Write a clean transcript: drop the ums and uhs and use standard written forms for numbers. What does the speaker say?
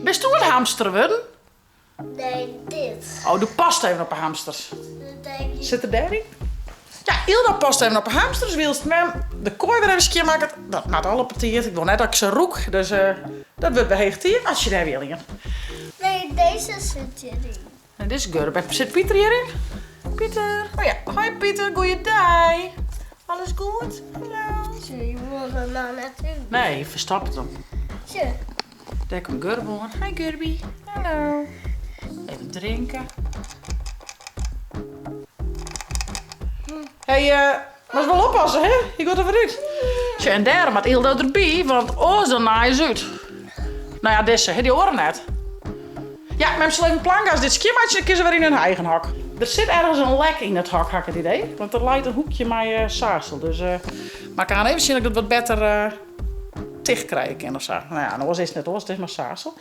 Bisto in hamster wurden? Nee, dit. Oh, do past even op 'e hamsters. Sit er dêryn? Ja, Yldo past even op 'e hamsters, wylst mem de koai wer even skjinmakket. Dat moat al op 'e tiid. Ik wol net dat ik se rûk, dus dat wurdt wer heech tiid. As je dêr wiel ien. Nee, dizze sit hjiryn. En dizze Gurbe. Sit Pieter hjiryn? Pieter. Oh ja, hoi Pieter, goeiedei. Alles goed? Hallo. Sjoch, je wol der noch net út. Nee, hy ferstoppet him. Sjoch. Dêr komt Gurbe oan. Hi Gurby. Hallo. Even drinke. Hey, moatst wol oppasse, hè? Hy giet der wer út. Sjoch, en dêrom moat Yldo derby, want oars dan naaie se út. No ja, dizze, hè, dy oare net. Ja, mem sil even plankgas dit skjinmeitsje, dan kinne se wer yn hun eigen hok. Der sit ergens in lek yn it hok, ha ik it idee. Want der leit in hoekje mei saagsel. Dus, mar ik ga even sjen of ik dat wat better ticht krije kin of sa. No ja, en oars is it net oars, it is mar saagsel.